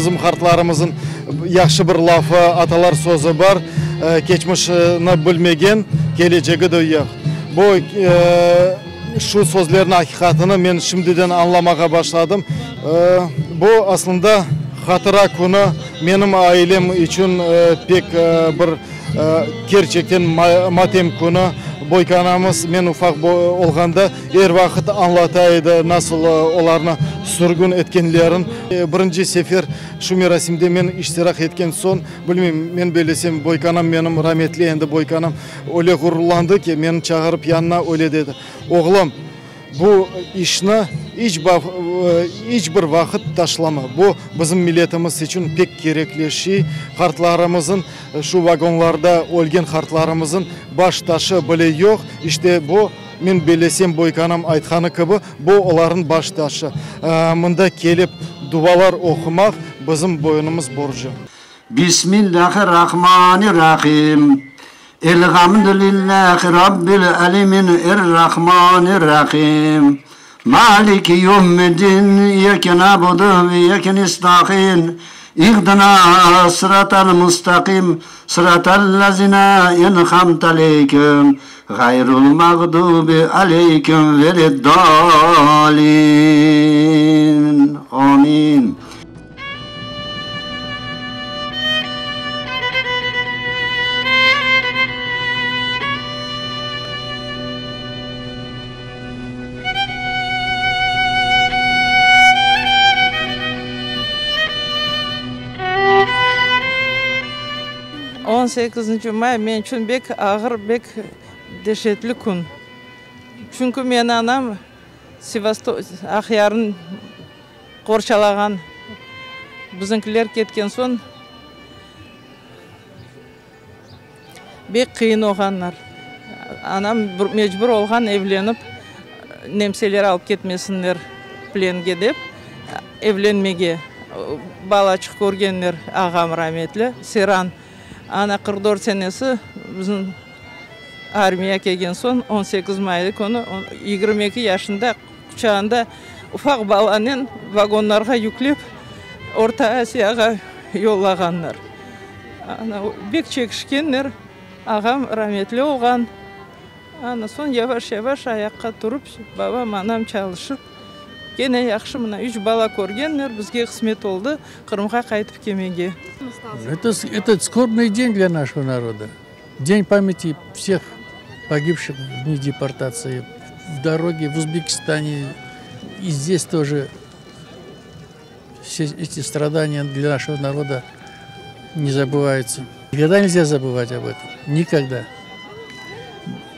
Bizim qartlarımızın yahşı bir lafı, atalar sözü bar, Keçmişni bilmegen, kelecegi de yoq. Bu, şu sözlerniñ aqiqatını men şimdiden añlamağa başladım. Bu, aslında, hatıra künü, menim ailem içün pek bir kerçekten matem künü. Boykanamız men ufaq olğanda er vaqıt añlata edi, nasıl olarnı sürgün etkenlerin. Birinci sefer şu merasimde men iştirak etken soñ, bilmeyim, men bellesem, boykanam menim, rametli endi boykanam, öyle ğururlandı ki, meni çağırıp yanına öyle dedi, Oğlum, Bu işni iç iç bir vaqıt taşlama. Bu, bizim milletimiz içün pek kerekli şey. Qartlarımızın, şu vagonlarda ölgen qartlarımızın baş taşı bile yoq. İşte bu, men bellesem, boykanam aytqanı kibi, bu olarnıñ baş taşı. Mında kelip duvalar oqumaq, bizim boyunımız borcu. Bismillahirrahmanirrahim. Elhamdülillahi Rabbil alemin Errahmanirrahim. Maliki yevmiddin İyyake na'budu ve iyyake nesta'in İhdina sıratal mustaqim Sıratal lazina en'amte aleyhim Gayrul mağdubi aleyhim veleddalin. Amin. On sekizinci may men içün bek ağır, bek deşetli kün. Çünki meni anam Aqyarnıñ Qorçalağan bizimkiler ketken soñ bek qıyın olğanlar. Anam mecbur olğan evlenip, nemseler alıp ketmesinler plenge dep, evlenmege. Balaçıq körgenler ağam rametli, Seyran. Ana 44 senesi bizim armiya kelgen soñ, 18 maylı künü, 22 yaşında Quçağında ufaq balanen vagonlarğa yüklep, Orta Asiyağa yollağanlar. Ana, bek çekişkenler, ağam rametli olğan. Ana, soñ yavaş-yavaş ayaqqa turıp, babam, anam çalışıp, kene yahşı mına üç bala körgenler, bizge qısmet oldı Qırımğa qaytıp kelmege. Это, это скорбный день для нашего народа. День памяти всех погибших в дни депортации, в дороге, в Узбекистане, и здесь тоже все эти страдания для нашего народа не забываются. Никогда нельзя забывать об этом. Никогда.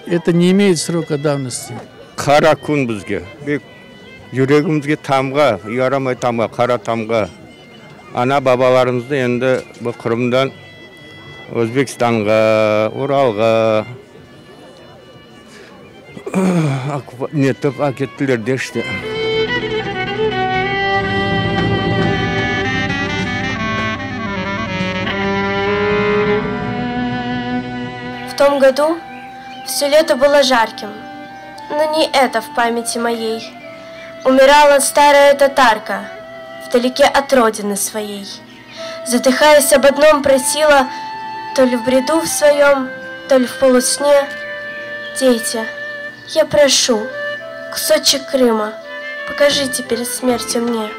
Это не имеет срока давности. Qara kün bizge, bek yüregimizge tamğa, yaramay tamğa, qara tamğa. Ana-babalarımıznı endi bu Qırımdan Özbekistanğa, Uralğa netip akettiler de işte. В том году все лето было жарким, но не это в памяти моей. Умирала старая татарка вдалеке от родины своей. Задыхаясь об одном, просила, то ли в бреду в своем, то ли в полусне. Дети, я прошу, кусочек Крыма, покажите перед смертью мне.